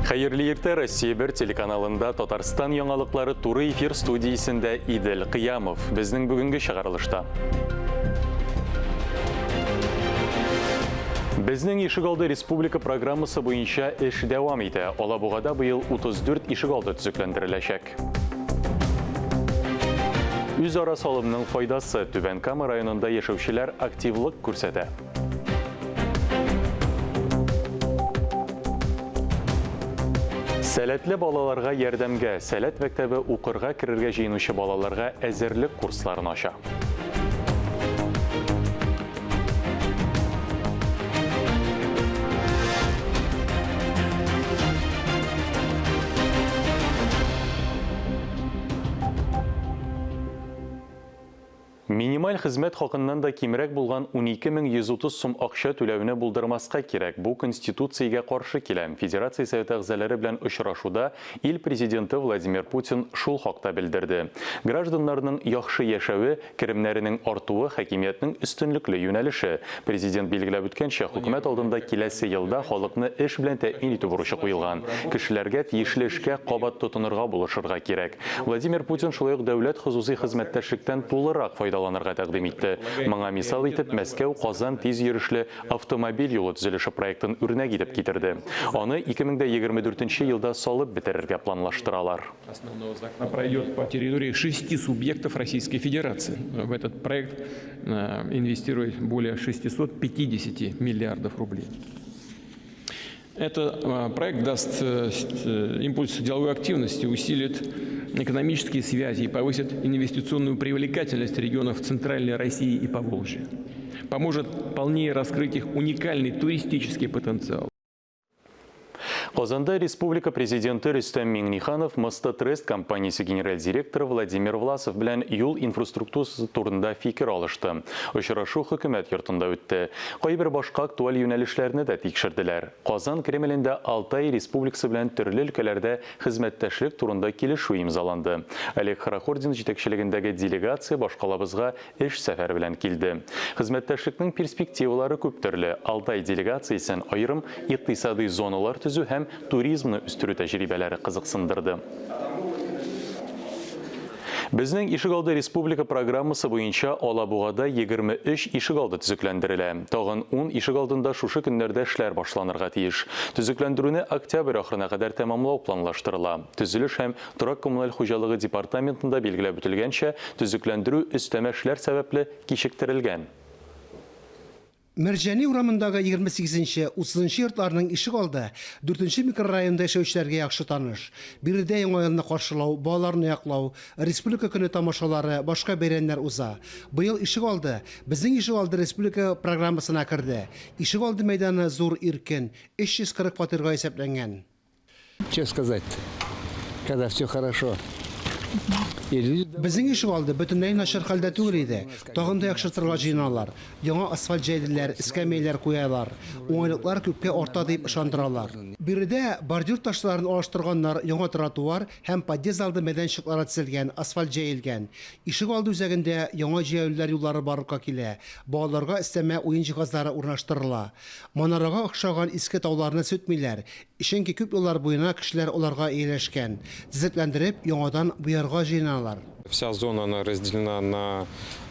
Хәерле иртә, Россия бер телеканалында Татарстан яңалыклары туры эфир студиясендә Идел Кыямов. Безнең бүгенге чыгарылышта. Безнең ишегалды республика программасы буенча эш дәвам итә. Алабугада быел 34 ишегалды төзекләндереләчәк. Үзара салымның файдасы Түбән Кама районында яшәүчеләр активлык күрсәтә. Сәләтле балаларга ярдәмгә Сәләт мәктәбе укырга керергә җыенучы балаларга әзерлек курсларын ача. Минималь хезмәт хакыннан да кимрәк булган 12130 сум акча түләүне булдырмаска кирәк. Бу Конституциягә каршы килә. Федерация Советы әгъзалары белән очрашуда ил Президенты Владимир Путин шул хакта белдерде. Гражданнарның яхшы яшәве, керемнәренең артуы, хакимиятнең өстенлекле юнәлеше. Президент билгеләп үткәнчә, хөкүмәт алдында киләсе елда халыкны эш белән тәэмин итү бурычы куелган. Кешеләргә тиешле эшкә кабат тотынырга булышырга кирәк. Владимир Путин шулай ук дәүләт-хосусый хезмәттәшлектән тулырак файдаланырга тәкъдим итте. Моңа мисал итеп Мәскәү-Казан тиз йөрешле автомобиль юлы төзелеше проектын үрнәк итеп китерде. Аны 2024 елда салып бетерергә планлаштыралар. Пройдет по территории шести субъектов Российской Федерации. В этот проект инвестируют более 650 миллиардов рублей. Этот проект даст импульс деловой активности, усилит экономические связи и повысит инвестиционную привлекательность регионов Центральной России и Поволжья. Поможет полнее раскрыть их уникальный туристический потенциал. Казанда республика президенты Рөстәм Миңнеханов Мостотрест компаниясе генераль директоры Владимир Власов белән юл инфраструктурасы турында фикер алышты. Очрашу хөкүмәт йортында үтте. Кайбер башка актуаль юнәлешләрне дә тикшерделәр. Казан Кремлендә Алтай Республикасы белән төрле өлкәләрдә хезмәттәшлек турында килешү имзаланды. Олег Хорохордин җитәкчелегендәге делегация башкалабызга эш сәфәре белән килде. Хезмәттәшлекнең перспективалары күптөрле. Алтай делегациясен аерым икътисадый зоналар төзү һәм туризмны үстерү тәҗрибәләре кызыксындырды. Безнең ишегалды республика программасы буенча Алабугада 23 ишегалды төзекләндерелә. Тагын 10 ишегалдында шушы көннәрдә эшләр башланырга тиеш. Төзекләндерүне октябрь ахырына кадәр тәмамлау планлаштырыла. Төзелеш һәм торак-коммуналь хуҗалыгы департаментында билгеләп үтелгәнчә, төзекләндерү өстәмә эшләр сәбәпле кичектерелгән. Мәрҗани урамындагы 28 нче, 30 нчы йортларның ишек алды дүртенче микрорайонда яшәүчеләргә яхшы таныш. Биредә Яңа елны каршылау, балаларны яклау, Республика көне тамашалары, башка бәйрәмнәр уза. Быел ишек алды Безнең ишек алды республика программасына керде. Ишек алды мәйданы зур, иркен, 340 фатирга исәпләнгән. Че сказать-то, когда все хорошо. Безнең ишегалды бөтенләй начар хәлдә түгел иде. Тагын да яхшыртырга җыеналар. Яңа асфальт җәйделәр, эскәмияләр куялар. Уңайлыклар күпкә арта дип ышандыралар. Биредә бордюр ташларын алыштырганнар, яңа тротуар һәм подъезд алды мәйданчыклары төзелгән, асфальт җәелгән. Ишегалды үзәгендә яңа җәяүлеләр юллары барлыкка килә, балаларга өстәмә уен җиһазлары урнаштырыла. Манарага охшаган иске тауларны сүтмиләр, чөнки күп еллар буена кешеләр аларга ияләшкән. Төзекләндереп, яңадан буярга җыеналар. Вся зона она разделена на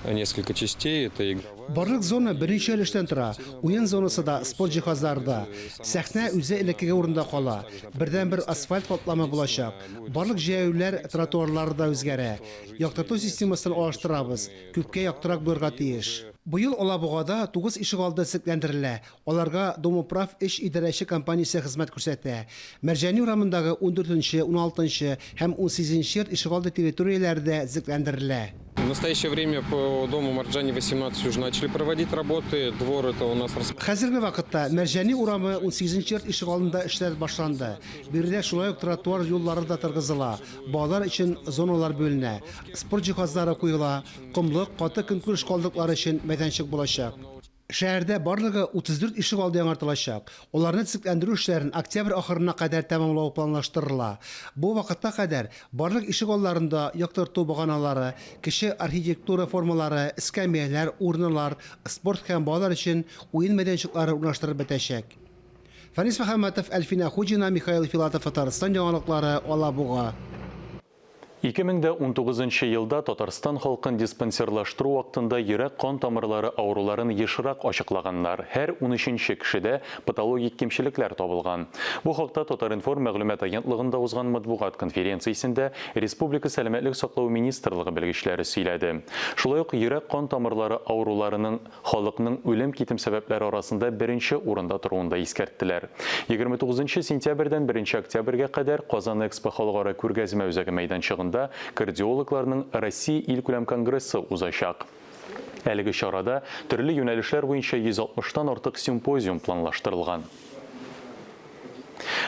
несколько частей, это игровая. Барлык зона берничә өлештән тора, уен зонасы да, спорт җиһазлары да. Сәхнә үзе элеккеге урында кала. Бердәнбер асфальт катламы булачак. Барлык җәяүлеләр тротуарлары да үзгәрә. Яктырту системасын алыштырабыз, күпкә яктырак булырга тиеш. Быел Алабугада тугыз ишегалды төзекләндерелә, аларга Домоправ өч идарәче компаниясе хезмәт күрсәтә. Мәрҗани урамындагы ундүртенче, уналтынчы һәм унсигезенче йорт ишегалды территорияләре дә төзекләндерелә. В настоящее время по дому Марджани 18 уже начали проводить работы. Двор это у нас рас. Хәзерге вакытта Мәрҗани урамы унсигезенче йорт ишегалдында эшләр башланды. Биредә шулай ук тротуар юллары да торгызыла, балалар өчен зоналар бүленә, спорт җиһазлары куела, Комлык, каты көнкүреш калдыклары өчен мәйданчык булачак. Шәһәрдә барлыгы 34 ишегалды яңартылачак. Аларны төзекләндерү эшләрен октябрь ахырына кадәр тәмамлау планлаштырыла. Бу вакытка кадәр барлык ишегалларында яктырту баганалары, кече архитектура формалары, эскәмияләр, урналар, спорт һәм балалар өчен уен мәйданчыклары урнаштырылып бетәчәк. Фәнис Мөхәммәтов, Әлфинә Хуҗина, Михаил Филатов, Татарстан яңалыклары, Алабуга. 2019 нчы елда Татарстан халкын диспансерлаштыру вакытында йөрәк-кан тамырлары авыруларын ешрак ачыклаганнар, һәр унөченче кешедә патологик кимчелекләр табылган. Бу хакта Татар-информ мәгълүмат агентлыгында узган матбугат конференциясендә республика Сәламәтлек саклау министрлыгы белгечләре сөйләде. Шулай ук йөрәк-кан тамырлары авыруларының Халыкның үлем-китем сәбәпләре арасында беренче урында торуын да искәрттеләр. 29 нчы сентябрьдән беренче октябрьгә кадәр Казан Экспо халыкара күргәзмә үзәге мәйданчыгында кардиологларның Россия илкүләм конгрессы узачак. Әлеге чарада төрле юнәлешләр буенча 160 тан артык симпозиум планлаштырылган.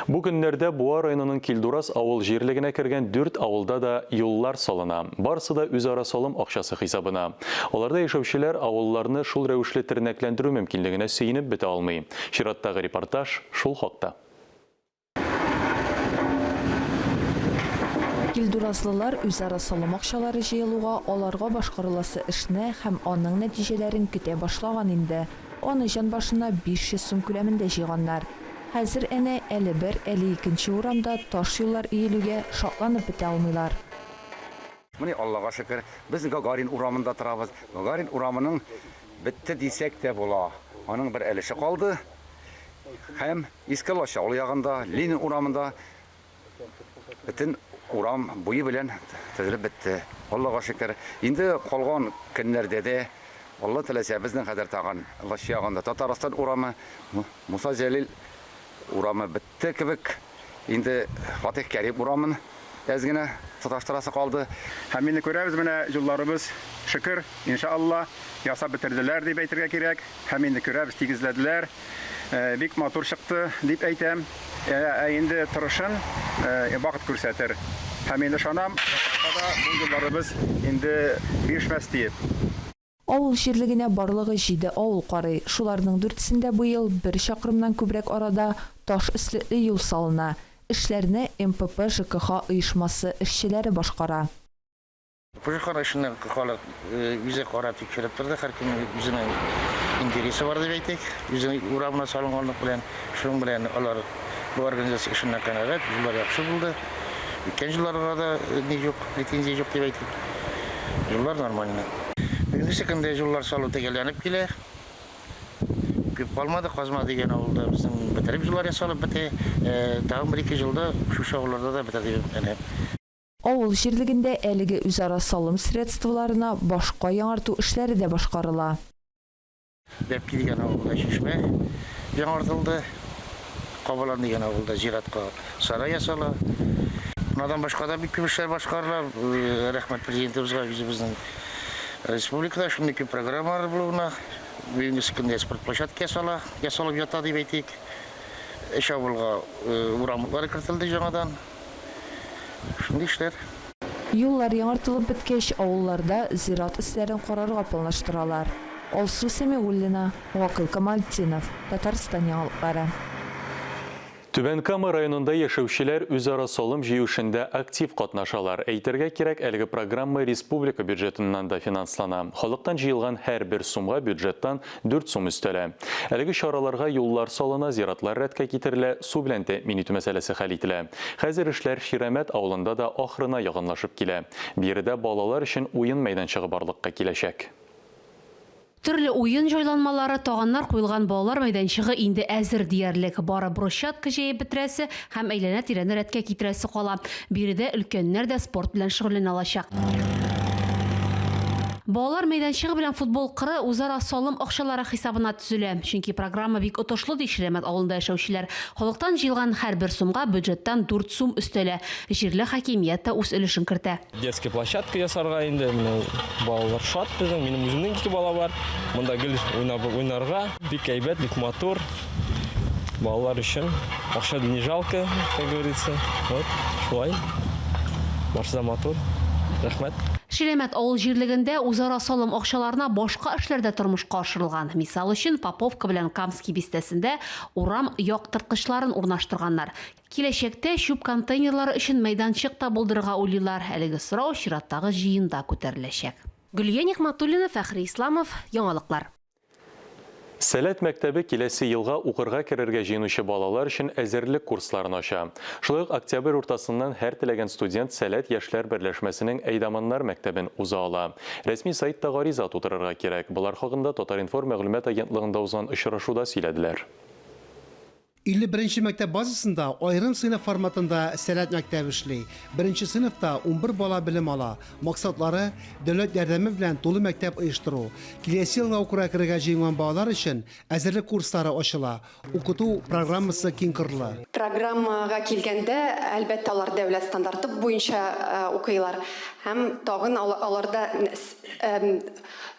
Бу көннәрдә Буа районының Килдураз авыл җирлегенә кергән дүрт авылда да юллар салына. Барысы да үзара салым акчасы хисабына. Аларда яшәүчеләр авылларны шул рәвешле тернәкләндерү мөмкинлегенә сөенеп бетә алмый. Чираттагы репортаж шул хакта. Килдуразлылар үзара салым акчалары җыелуга аларга башкарыласы эшне һәм аның нәтиҗәләрен көтә башлаган инде. Аны җан башына 500 сум күләмендә җыйганнар. Хәзер әнә әле бер, әле икенче урамда таш юллар өелүгә шатланып бетә алмыйлар. Менә Аллага шөкер, без Гагарин урамында торабыз. Гагарин урамының бетте дисәк тә була. Аның бер өлеше калды. Һәм Иске Лачаул ягында, Ленин урамында Бөтен урам буе белән төзелеп бетте. Аллага шөкер. Инде калган көннәрдә дә, Алла теләсә, безнең хәзер тагын Лачы ягында Татарстан урамы, Муса Җәлил урамы бетте кебек. Инде Фатих Кәрим урамын әз генә тоташтырасы калды. Һәм инде күрәбез, менә юлларыбыз, шөкер, иншалла, ясап бетерделәр дип әйтергә кирәк. Һәм инде күрәбез, тигезләделәр. Бик матур чыкты, дип әйтәм. Ә инде торышын вакыт күрсәтер. Һәм инде ышанам, башка да бу юлларыбыз инде бирешмәс диеп. Авыл җирлегенә барлыгы җиде авыл карый. Шуларның дүртесендә быел бер чакрымнан күбрәк арада таш өслекле юл салына. Эшләрне МПП-ЖКХ оешмасы эшчеләре башкара. Пожар эшеннән халык үзе карап тикшереп торды. Һәркемнең үзенең интересы бар дип әйтик. Үзенең урамына салынганлык белән, шуның белән алар бу организация эшеннән канәгать, юллар яхшы булды. Үткән елларга да ни юк, претензия юк дип әйтик. Юллар нормально. Бүгенге көндә юллар салу төгәлләнеп килә. Күп калмады, Казма дигән авылда безнең бетереп юллар ясалып бетә. Тагын бер-ике елда шушы авылларда да бетәр дип өметләнәм. Авыл җирлегендә әлеге үзара салым средстволарына башка яңарту эшләре дә башкарыла. Бәбки дигән авылда чишмә яңартылды. Кабалан дигән авылда зиратка сарай ясала. Монадан башка да бик күп эшләр башкарыла. Рәхмәт Президентыбызга, үзебезнең республикада шундый күп программалар булуына. Бүгенге көндә спорт площадка ясала, ясалып ята дип әйтик. Өч авылга урам утлары кертелде яңадан. Шундый эшләр. Юллар яңартылып беткәч, авылларда зират өсләрен карарга планлаштыралар. Алсу Сәмигуллина, Гакыл Камалтдинов, Татарстан яңалыклары. Түбән Кама районында яшәүчеләр үзара салым җыю эшендә актив катнашалар. Әйтергә кирәк, әлеге программа республика бюджетыннан да финанслана. Халыктан җыелган һәрбер сумга бюджеттан 4 сум өстәлә. Әлеге чараларга юллар салына, зиратлар рәткә китерелә, су белән тәэмин итү мәсьәләсе хәл ителә. Хәзер эшләр Ширәмәт авылында да ахырына якынлашып килә. Биредә балалар өчен уен мәйданчыгы барлыкка киләчәк. Төрле уен җайланмалары, таганнар куелган балалар мәйданчыгы инде әзер диярлек. Бары брусчатка җәеп бетерәсе һәм әйләнә-тирәне рәткә китерәсе кала. Биредә өлкәннәр дә спорт белән шөгыльләнә алачак. Балалар мәйданчыгы белән футбол кыры үзара салым акчалары хисабына төзелә. Чөнки программа бик отышлы, ди Ширәмәт авылында яшәүчеләр. Халыктан җыелган һәрбер сумга бюджеттан дүрт сум өстәлә. Җирле хакимият тә үз өлешен кертә. Детский площадка ясарга инде менә балалар шат безнең. Минем үземнең ике бала бар. Монда гел уйнап уйнарга. Бик әйбәт, бик матур. Балалар өчен акча не жалко, как говорится. Вот, шулай. Барысы да матур. Рәхмәт. Ширәмәт авыл җирлегендә үзара салым акчаларына башка эшләр дә тормышка ашырылган. Мисал өчен, Поповка белән Камский бистәсендә урам яктырткычларын урнаштырганнар. Киләчәктә чүп контейнерлары өчен мәйданчык та булдырырга уйлыйлар. Әлеге сорау чираттагы җыенда күтәреләчәк. Гөлия Нигъмәтуллина, Фәхри Исламов, Яңалыклар. Сәләт мәктәбе киләсе елга укырга керергә җыенучы балалар өчен әзерлек курсларын ача. Шулай ук октябрь уртасыннан һәр теләгән студент Сәләт яшьләр берләшмәсенең әйдаманнар мәктәбен уза ала. Рәсми сайтта гариза тутырырга кирәк. Болар хакында Татар-информ мәгълүмат агентлыгында узган очрашуда сөйләделәр. 51 нче мәктәп базасында аерым сыйныф форматында Сәләт мәктәбе эшли. Беренче сыйныфта 11 бала белем ала. Максатлары, дәүләт ярдәме белән тулы мәктәп оештыру. Киләсе елга укырга керергә җыенган балалар өчен әзерлек курслары ачыла. Укыту программасы киңкырлы. Программага килгәндә, әлбәттә, алар дәүләт стандарты буенча укыйлар һәм тагын аларда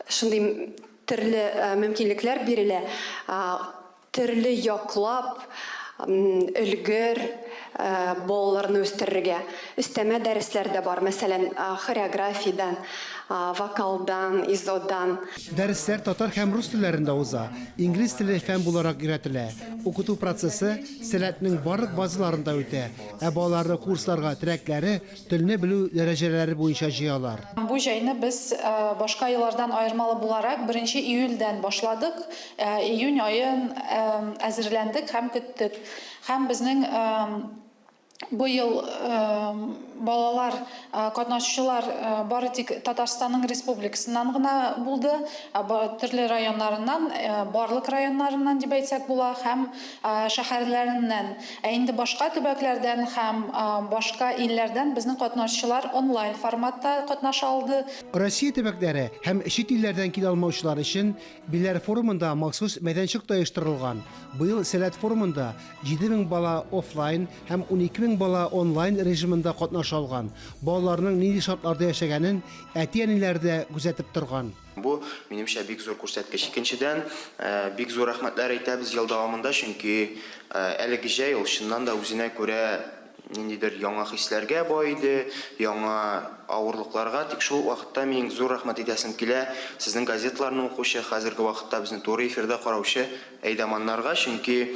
шундый төрле мөмкинлекләр бирелә. Төрле яклап өлгер балаларны үстерергә. Өстәмә дәресләр дә бар, мәсәлән, хореографиядән, вокалдан, изодан. Дәресләр татар һәм рус телләрендә уза, инглиз теле фән буларак өйрәтелә. Укыту процессы Сәләтнең барлык базаларында үтә, ә балаларны курсларга теләкләре, телне белү дәрәҗәләре буенча җыялар. Бу җәйне без башка еллардан аермалы буларак, беренче июльдән башладык. Июнь аен әзерләндек һәм көттек. Һәм безнең быел балалар, катнашучылар бары тик Татарстанның республикасыннан гына булды, төрле районнарыннан, барлык районнарыннан дип әйтсәк була, һәм шәһәрләреннән. Ә инде башка төбәкләрдән һәм башка илләрдән безнең катнашучылар онлайн форматта катнаша алды. Россия төбәкләре һәм чит илләрдән килә алмаучылар өчен Биләр форумында махсус мәйданчык та оештырылган. Быел Сәләт форумында 7000 бала офлайн һәм 12000 бала онлайн режимында катнаша алган. Балаларның нинди шартларда яшәгәнен әти-әниләре дә күзәтеп торган. Бу, минемчә, бик зур күрсәткеч. Икенчедән, бик зур рәхмәтләр әйтәбез ел дәвамында, чөнки әлеге җәй ул чыннан да үзенә күрә ниндидер яңа хисләргә бай иде, яңа авырлыкларга. Тик шул ук вакытта минем зур рәхмәт әйтәсем килә сезнең газеталарны укучы, хәзерге вакытта безне туры эфирда караучы әйдаманнарга, чөнки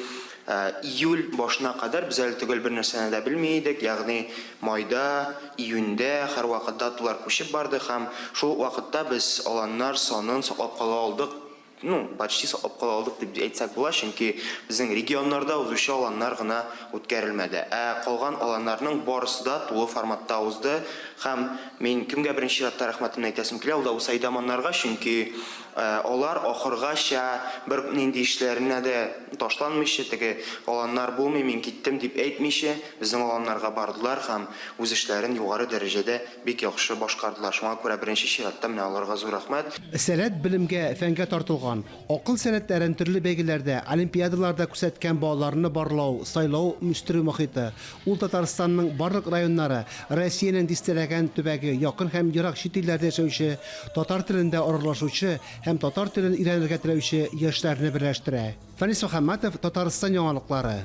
июль башына кадәр без әле төгәл бер нәрсәне дә белми идек, ягъни майда, июньдә һәрвакыт даталар күчеп барды һәм шул ук вакытта без аланнар санын саклап кала алдык. Ну, почти саклап кала алдык дип әйтсәк була, чөнки безнең регионнарда узучы аланнар гына үткәрелмәде. Ә калган аланнарның барысы да тулы форматта узды. Һәм мин кемгә беренче чиратта рәхмәтемне әйтәсем килә, ул да булса әйдаманнарга, чөнки алар ахыргача бер нинди эшләренә дә ташланмыйча, теге аланнар булмый, мин киттем дип әйтмичә, безнең аланнарга бардылар һәм үз эшләрен югары дәрәҗәдә Бик яхшы башкардылар. Шуңа күрә беренче чиратта менә аларга зур рәхмәт. Сәләт белемгә, фәнгә тартылган, акыл сәләтләрен төрле бәйгеләрдә, олимпиадаларда күрсәткән балаларны барлау, сайлау, үстерү мохиты. Ул Татарстанның барлык районнары, Россиянең дистәләгән төбәге, якын һәм ерак чит илләрдә яшәүче, татар телендә аралашучы һәм татар телен өйрәнергә теләүче яшьләрне берләштерә. Фәнис Мөхәммәтов, Татарстан яңалыклары.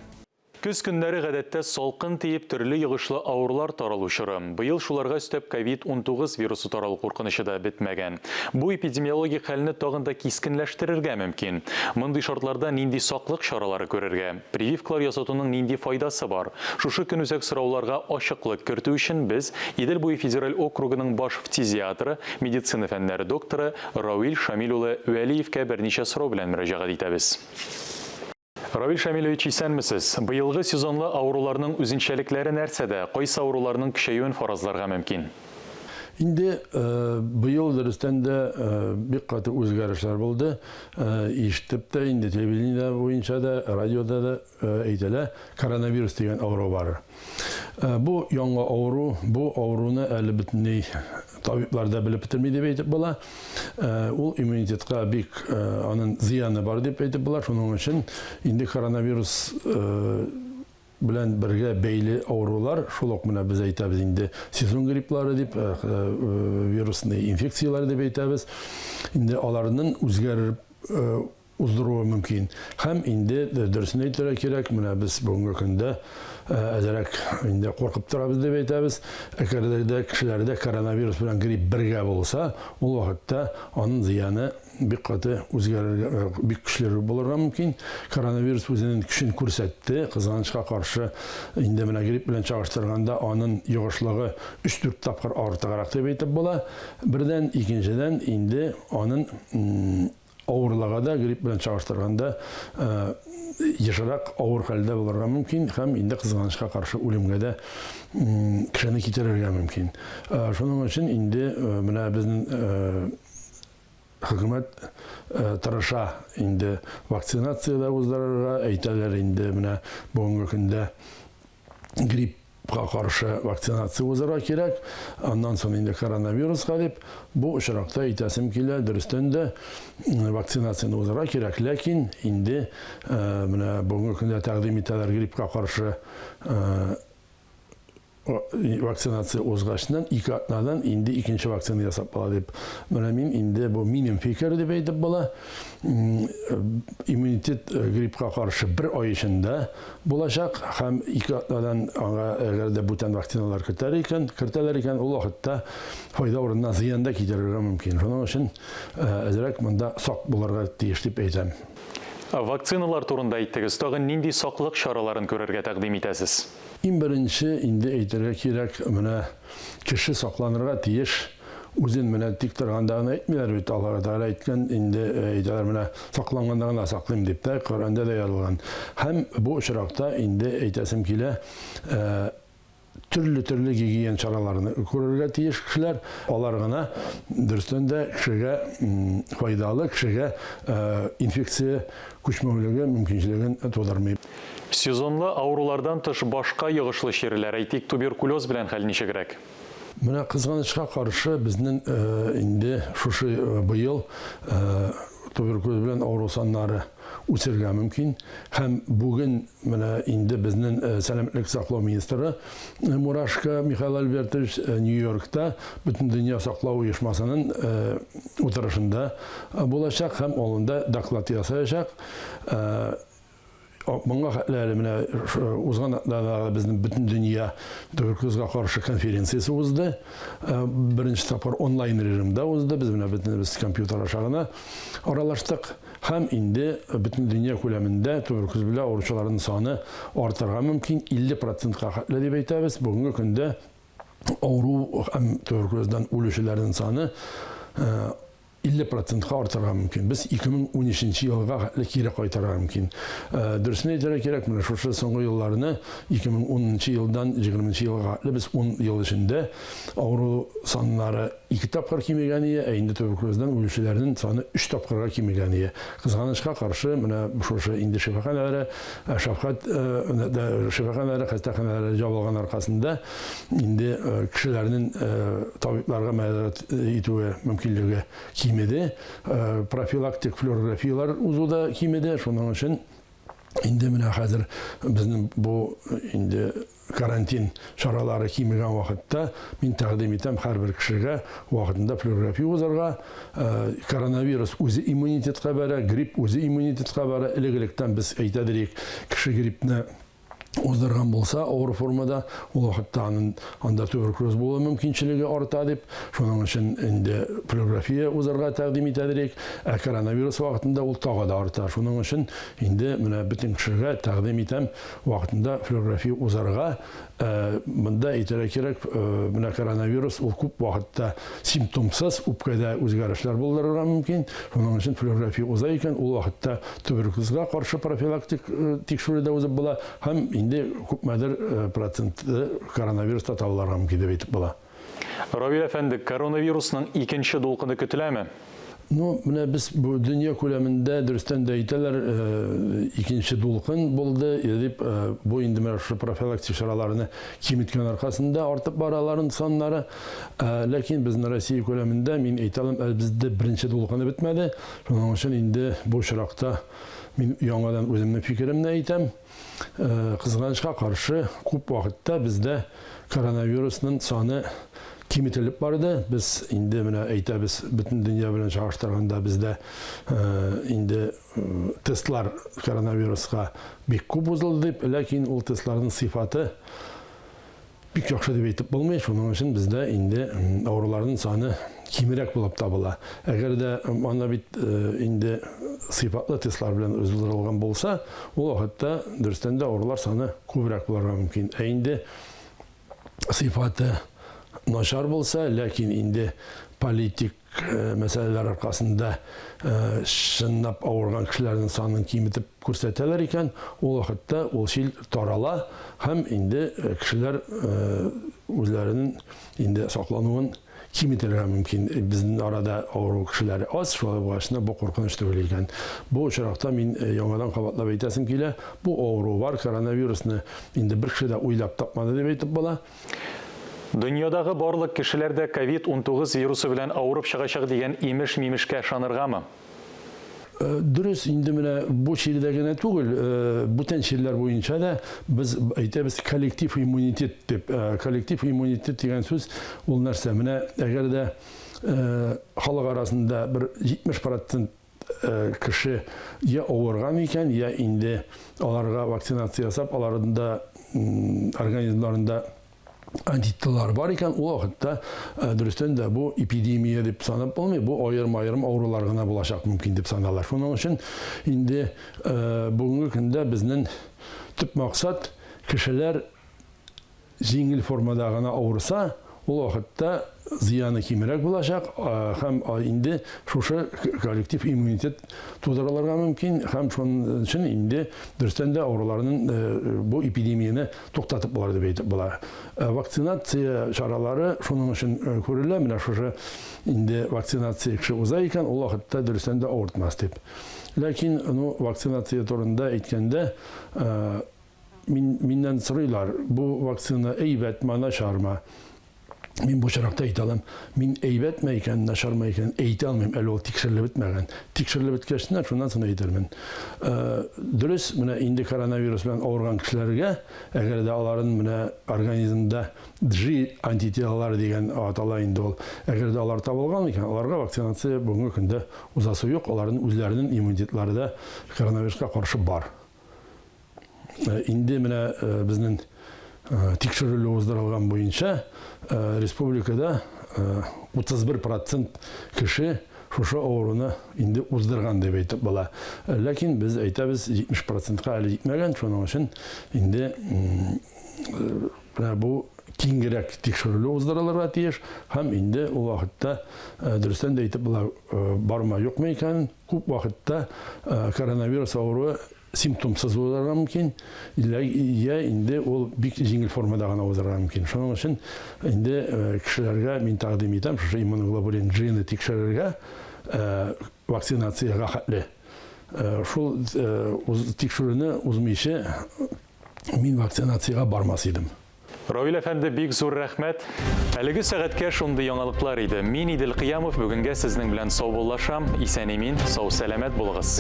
Көз көннәре гадәттә салкын тиеп, төрле йогышлы авырулар таралу чоры. Быел шуларга өстәп ковид 19 вирусы таралу куркынычы да бетмәгән. Бу эпидемиологик хәлне тагын да кискенләштерергә мөмкин. Мондый шартларда нинди саклык чаралары күрергә? Прививкалар ясатуның нинди файдасы бар? Шушы көнүзәк сорауларга ачыклык кертү өчен без Идел буе федераль округының баш фтизиатры, медицина фәннәре докторы Равил Шамил улы Вәлиевкә берничә сорау белән мөрәҗәгать итәбез. Равил Шамилевич, исәнмесез. Быелгы сезонлы авыруларның үзенчәлекләре нәрсәдә? Кайсы авыруларның көчәюен фаразларга мөмкин? Инде быел дөрестән дә бик каты үзгәрешләр булды. Ишетеп тә инде телевидениедә буенча да, радиода да әйтелә, коронавирус дигән авыру бар. Бу яңа авыру, бу авыруны әле бөтенләй табиблар да белеп бетерми дип әйтеп була. Ул иммунитетка бик анын зыяны бар дип әйтеп була. Шуның өчен инде коронавирус белән бергә бәйле авырулар, шул ук менә без әйтәбез инде сезон грипплары дип, вирусный инфекцияләр дип әйтәбез. Инде аларның үзгәреп уздыруы мөмкин. Һәм инде дөресен әйтергә кирәк, менә без бүгенге көндә әзрәк инде куркып торабыз дип әйтәбез. Әгәр дә кешеләрдә коронавирус белән грипп бергә булса, ул вакытта аның зыяны бик каты үзгәрергә, бик көчлерәк булырга мөмкин. Коронавирус үзенең көчен күрсәтте. Кызганычка каршы, инде менә грипп белән чагыштырганда аның йогышлыгы 3-4 тапкыр артыграк дип әйтеп була. Бердән, икенчедән, инде аның. авырлыгы да грипп белән чагыштырганда ешрак авыр хәлдә булырга мөмкин һәм инде кызганычка каршы үлемгә дә кешене китерергә мөмкин. Шуның өчен инде менә безнең хөкүмәт тырыша инде вакцинация дә уздырырга, әйтәләр инде менә бүгенге көндә гриппка каршы вакцинация узырга кирәк, аннан соң инде коронавируска дип. Бу очракта әйтәсем килә, дөрестән дә вакцинацияне узырга кирәк, ләкин инде менә бүгенге көндә тәкъдим итәләр гриппка каршы вакцинация узгачтан 2 атнадан инде икенче вакцина ясап була дип. Менә мин инде бу минем фикер дип әйтеп була. Иммунитет гриппка каршы бер ай эчендә булачак һәм 2 атнадан аңа әгәр дә бүтән вакциналар кертәр икән, кертәләр икән, ул вакытта файда урынына зыян да китерергә мөмкин. Шуның өчен әзрәк монда сак булырга тиеш дип әйтәм. Вакциналар турында әйттегез, тагын нинди саклык чараларын күрергә тәкъдим итәсез? Иң беренче инде әйтергә кирәк, менә кеше сакланырга тиеш, үзен менә тик торганда гына әйтмиләр бит, Аллаһы Тәгалә әйткән, инде әйтәләр менә сакланганда гына саклыйм дип тә, Коръәндә дә язылган. Һәм бу очракта инде әйтәсем килә, төрле-төрле гигиен чараларын күрергә тиеш кешеләр, алар гына дөрестән дә кешегә файдалы, кешегә инфекция күчмәүлеге мөмкинчелеген тудырмый. Сезонлы авырулардан тыш башка йогышлы чирләр, әйтик, туберкулез белән хәл ничегрәк? Менә кызганычка каршы, безнең инде шушы быел туберкулез белән авыру саннары үсергә мөмкин. Һәм бүген менә инде безнең сәламәтлек саклау министры Мурашко Михаил Альбертович Нью-Йоркта Бөтендөнья саклау оешмасының утырышында булачак һәм ул анда доклад ясаячак. Моңа хәтле әле менә узган атнада безнең Бөтендөнья туберкулезга каршы конференциясе узды. Беренче тапкыр онлайн режимда узды. Без менә бөтенебез компьютер аша гына аралаштык. Һәм инде бөтен дөнья күләмендә туберкулез белән авыручыларның саны артырга мөмкин, 50 процентка хәтле дип әйтәбез. Бүгенге көндә авыру һәм туберкулездан үлүчеләрнең саны 50 процентка артырга мөмкин. Без 2013 елга хәтле кире кайтырга мөмкин. Дөресен әйтергә кирәк, менә шушы соңгы елларны 2010 елдан 20 елга хәтле без 10 ел эчендә авыру саннары 2 тапкыр кимегән ие, ә инде туберкулездан үлүчеләрнең саны 3 тапкырга кимегән ие. Кызганычка каршы, менә шушы инде шифаханәләре, шәфкать шифаханәләре, хастаханәләре җабылган аркасында инде кешеләрнең табибларга мөрәҗәгать итүе мөмкинлеге кимеде. Профилактик флюорографияләр узу да кимеде. Шуның өчен инде менә хәзер безнең бу инде карантин чаралары кимегән вакытта мин тәкъдим итәм һәрбер кешегә вакытында флюорография узарга. Коронавирус үзе иммунитетка бәрә, грипп үзе иммунитетка бәрә. Элек-электән без әйтә дирик, кеше гриппны уздырган булса, авыр формада, ул вакытта аның анда туберкулез булу мөмкинчелеге арта дип, шуның өчен инде флюорография узарга тәкъдим итә дирик. Ә коронавирус вакытында ул тагы да арта. Шуның өчен инде менә бөтен кешегә тәкъдим итәм вакытында флюорография узарга. Монда әйтергә кирәк, менә коронавирус ул күп вакытта симптомсыз үпкәдә үзгәрешләр булдырырга мөмкин. Шуның өчен флюорография уза икән, ул вакытта туберкулезга каршы профилактик тикшерү дә узып була һәм инде күпмедер проценты коронавирус та табылырга мөмкин дип әйтеп була. Равил әфәнде, коронавирусның икенче дулкыны көтеләме? Ну, менә без бу дөнья күләмендә дөрестән дә әйтәләр, икенче дулкын булды дип, бу инде менә шушы профилактик чараларны киметкән аркасында артып бара аларның саннары. Ләкин безнең Россия күләмендә, мин әйтә алам, әле бездә беренче дулкыны бетмәде. Шуның өчен инде бу очракта мин яңадан үземнең фикеремне әйтәм. Кызганычка каршы, күп вакытта бездә коронавирусның саны киметелеп барды. Без инде менә әйтәбез, бөтен дөнья белән чагыштырганда бездә инде тестлар коронавируска бик күп узылды дип, ләкин ул тестларның сыйфаты бик яхшы дип әйтеп булмый. Шуның өчен бездә инде авыруларның саны кимрәк булып табыла. Әгәр дә анда бит инде сыйфатлы тестлар белән уздырылган булса, ул вакытта дөрестән дә авырулар саны күбрәк булырга мөмкин. Ә инде сыйфаты начар булса, ләкин инде политик мәсьәләләр аркасында чынлап авырган кешеләрнең санын киметеп күрсәтәләр икән, ул вакытта ул чир тарала һәм инде кешеләр үзләренең инде саклануын киметергә мөмкин. Безнең арада авыру кешеләр аз, шулай булгач бу куркыныч түгел икән. Бу очракта мин яңадан кабатлап әйтәсем килә, бу авыру бар, коронавирусны инде бер кеше дә уйлап тапмады дип әйтеп була. Дөньядагы барлык кешеләр дә ковид-19 вирусы белән авырып чыгачак дигән имеш-мимешкә ышаныргамы? Дөрес, инде менә бу чирдә генә түгел, бүтән чирләр буенча да без әйтәбез коллектив иммунитет дип. Коллектив иммунитет дигән сүз ул нәрсә? Менә әгәр дә халык арасында бер 70 процент кеше я авырган икән, я инде аларга вакцинация ясап, аларында организмнарында антителалар бар икән, ул вакытта дөрестән дә бу эпидемия дип санап булмый, бу аерым-аерым авырулар гына булачак мөмкин дип санала. Шуның өчен инде бүгенге көндә безнең төп максат кешеләр җиңел формада гына авырса, ул вакытта зыяны кимрәк булачак һәм инде шушы коллектив иммунитет тудырылырга мөмкин һәм шуның өчен инде дөрестән дә авыруларның бу эпидемияне туктатып була дип әйтеп була. Вакцинация чаралары шуның өчен күрелә, менә шушы инде вакцинация кеше уза икән, ул вакытта дөрестән дә авыртмас дип. Ләкин, ну, вакцинация турында әйткәндә, мин миннән сорыйлар, бу вакцина әйбәтме, начармы? Мин бу очракта әйтә алам, мин әйбәтме икән, начармы икән әйтә алмыйм, әле ул тикшерелеп бетмәгән. Тикшерелеп беткәчтеннән шуннан соң әйтермен. Дөрес, менә инде коронавирус белән авырган кешеләргә, әгәр дә аларын менә организмда G антителалары дигән атала инде ул, әгәр дә алар табылган икән, аларга вакцинация бүгенге көндә узасы юк, аларның үзләренең иммунитетлары да коронавируска каршы бар. Инде менә безнең тикшерелү уздырылган буенча республикада 31 процент кеше шушы авыруны инде уздырган дип әйтеп була. Ләкин без әйтәбез 70 процентка әле җитмәгән, шуның өчен инде менә бу киңрәк тикшерелү уздырылырга тиеш һәм инде ул вакытта дөрестән дә әйтеп була бармы юкмы икән. Күп вакытта коронавирус авыруы симптомсыз узарга мөмкин, я инде ул бик җиңел формада гына узарга мөмкин. Шуның өчен инде кешеләргә мин тәкъдим итәм, шушы иммуноглобулин G-ны тикшерергә вакцинациягә хәтле. Шул тикшерүне узмыйча мин вакцинациягә бармас идем. Равил әфәнде, бик зур рәхмәт. Әлеге сәгатькә шундый яңалыклар иде. Мин Идел Кыямов бүгенгә сезнең белән саубуллашам. Исән-имин, сау-сәламәт булыгыз.